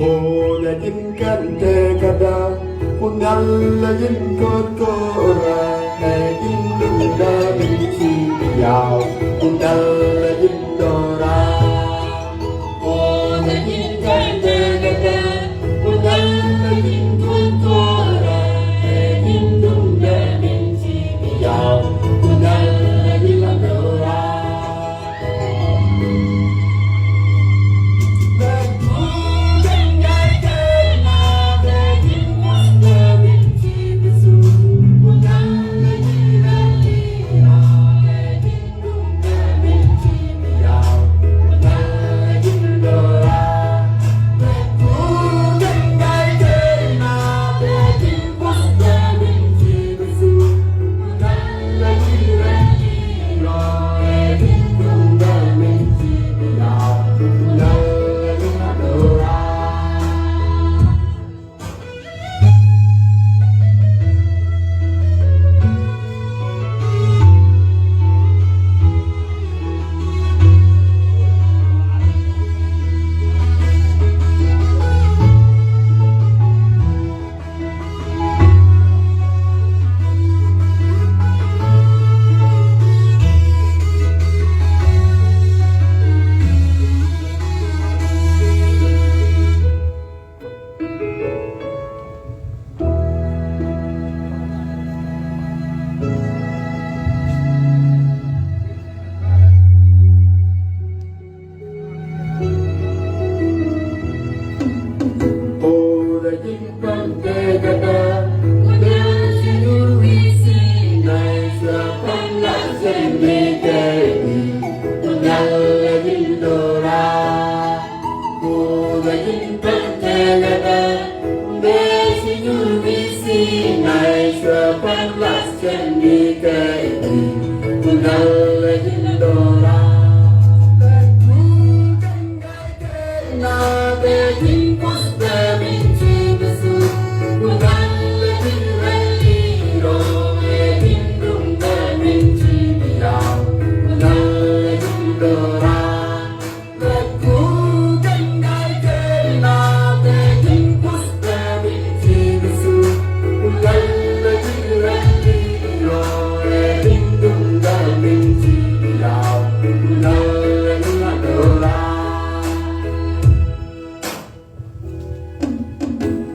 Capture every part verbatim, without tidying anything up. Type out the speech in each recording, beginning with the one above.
Ko̱dɛ ji̱n kɛn tëkädä, Kuoth Nhial ɛ ji̱n ko̱r ko̱rä, ɛ ji̱n duŋdä min ci bi yaw, Kuoth Nhial ɛ ji̱n dɔra.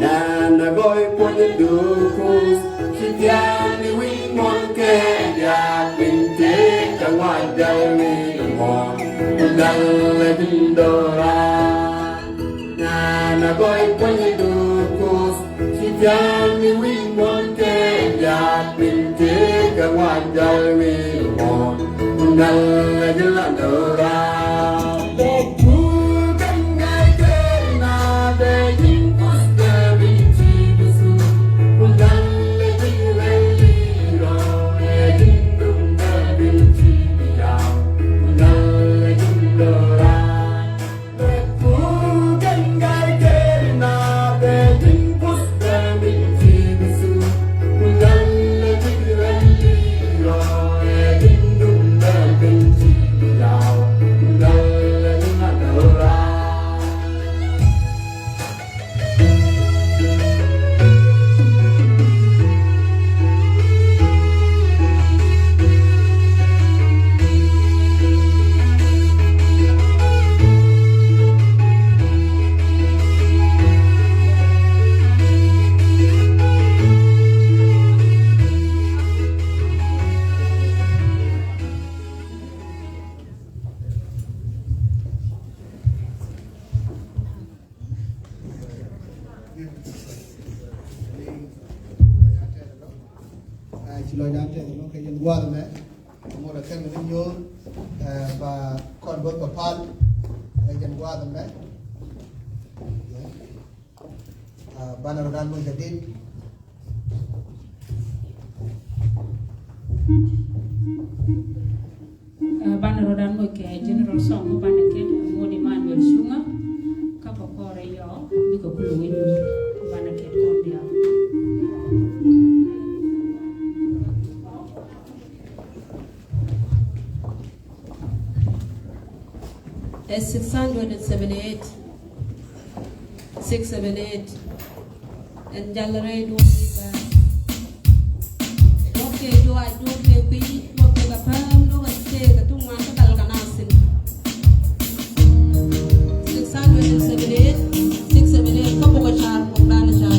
Nyan a gɔy puɔ̱ny dukus, ci thia̱a̱n i̱ wi̱i̱ muɔ̱n kɛ diaal piny tëë kɛ ŋuan jal wi̱i̱ muɔ̱n, ku dal a ji̱n dɔra. Nyan a gɔy puɔ̱ny dukus, ci thia̱a̱n i̱ wi̱i̱ muɔ̱n kɛ diaal piny tëë kɛ ŋuan jal wi̱i̱ muɔ̱n, ku dal a ji̱n la dɔra. Ci lɔcdan tɛth ɛnɔ kɛ jɛn gua̱a̱th ɛmɛ. Ŋot a kɛn ni nyo̱o̱r, eh, ba kɔn bo̱th ba pal kɛ jɛn gua̱a̱th ɛmɛ. Ah, banɛ rɔ̱dan mɔ jadid. Ah, banɛ rɔ̱dan mɔ kɛ General Song mɔ banɛ kɛ ŋot Emmanuel Cuŋä. Kä kɛ kɔrɛ yɔ bikɛ kulɛ wä nyuur banɛ kɛ kɔn diaal. Ɛ six hundred and seventy-eight. Six seventy-eight. Ɛn jal rɛy duɔ̱ɔ̱p i̱ bä. Duɔ̱ɔ̱p kɛ juaac, duɔ̱ɔ̱p kɛ kui̱, duɔ̱ɔ̱p kɛ kɛ päm, duɔ̱ɔ̱p kɛ tëëk, kɛ tuŋ ŋuan kä thal kɛ naath thi̱n. Six hundred and seventy-eight, six seventy-eight, kä bukɛ car, buk dan car.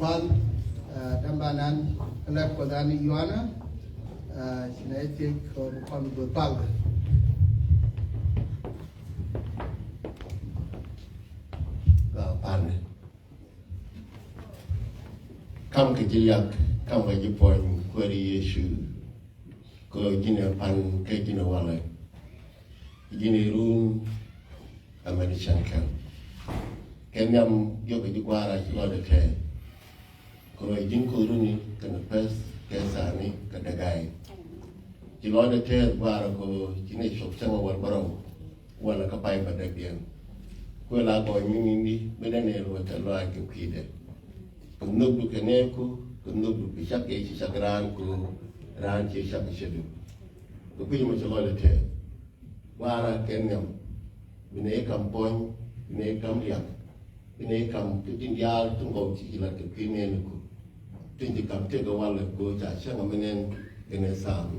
Pal, eh, dämbanan, lɛp kɔ dan Yuana, eh, ci nɛ thiec kɔ kɔn bä pal. Ba pal. Kam kɛ ji̱ liak, kam kɛ ji̱ puɔ̱ny, Kuäär Yecu. Kɛ ji̱n ɛ pan, kɛ ji̱n ɛ walɛ. Ji̱n ɛ run, amäni cäŋ kɛl. Kɛ nhiam jiök kɛ ji̱ Gua̱a̱ra ci lɔcdɛ tɛɛth. Kɛ ji̱n Kuoth runi kɛnɛ pɛth kɛ thaani kɛ däga̱a̱y. Ci lɔcdɛ tɛɛth Gua̱a̱ra kɛ ji̱n ɛ cuɔp cäŋ ɛ wäl bärɔw. Walɛ kä pay bä däkdiɛn. Kuɛ la gɔɔy mi ŋi̱ni mi dee nɛɛl wä tɛ lɔaac kɛ kui̱dɛ. Kɛ nhökdu kɛ nɛɛku, kɛ nhökdu kɛ cak kɛ ci cak raan ku raan ci cak kɛ cädu. Kɛ kui̱c mɔ ci lɔcdɛ tɛɛth. Gua̱a̱ra kɛ nhiam. Bi nɛ i̱ kam puɔ̱ny, bi nɛ i̱ kam liak. Bi nɛ i̱ kam kä tin diaal tin gɔw ci ci lat kɛ kui̱ nɛɛniku. Tin ci kam tëk kɛ walɛ go̱o̱c ca cäŋ mi nɛn kɛ nɛ thaami.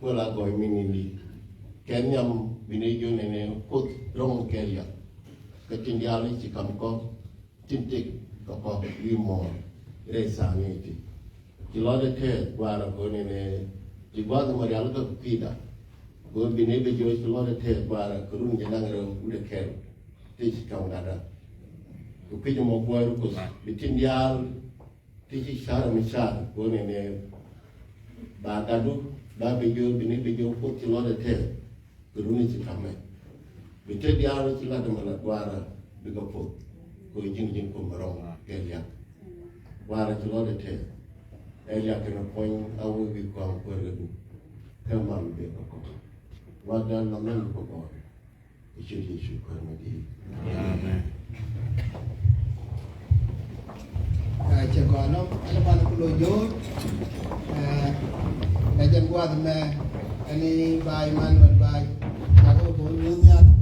Kuɛ la gɔɔy mi ŋi̱ni. Kɛ nhiam bi nɛ jiök nɛnɛ Kuoth ro̱ŋ kɛ liak. Kɛ tin diaal ci kam kɔ, tin tëk kɛ kɔ wi̱i̱ muɔ̱ɔ̱n rɛy tha̱a̱ŋ ni ti. Ci lɔcdɛ tɛɛth Gua̱a̱ra kɛ nɛnɛ ci gua̱a̱th mɔ rial kɛ kui̱da. Kɛ bi nɛ bɛ jiök ci lɔcdɛ tɛɛth Gua̱a̱ra kɛ run jɛ naŋ rɛw wut ɛ kɛl. Ti ci ka̱m gatda. Kɛ kui̱c mɔ gua̱a̱r Kuoth bi tin diaal ti ci car mi car go̱o̱nɛ nɛ ba gatdu ba bi jiök bi ni bi jiök Kuoth ci lɔcdɛ tɛɛth. Kɛ runi ci ka̱mɛ bi te diaal ci lat mɛ la Gua̱a̱ra bikɛ Kuoth. Kɛ ji̱n ji̱n kum rɔŋ kɛ liak. Gua̱a̱ra ci lɔcdɛ tɛɛth. Ɛ liak kɛnɛ puɔ̱ny a wä wi̱i̱ kɔaŋ kuäär kɛ du. Kɛ mal bikɛ kɔ. Gua̱a̱r diaal la mɛn bikɛ gɔɔy. I̱ ciöt Yecu Kuäär mi di̱i̱t. Amen. Ɛ, cɛ gɔaa nɔ, ɛn ban ku lo̱c jo̱o̱c. Ɛ, ɛ jɛn gua̱a̱th mɛ, ɛn i̱ ba̱a̱c Emmanuel ba̱a̱c. Cakɔ bo̱o̱l wun nhial.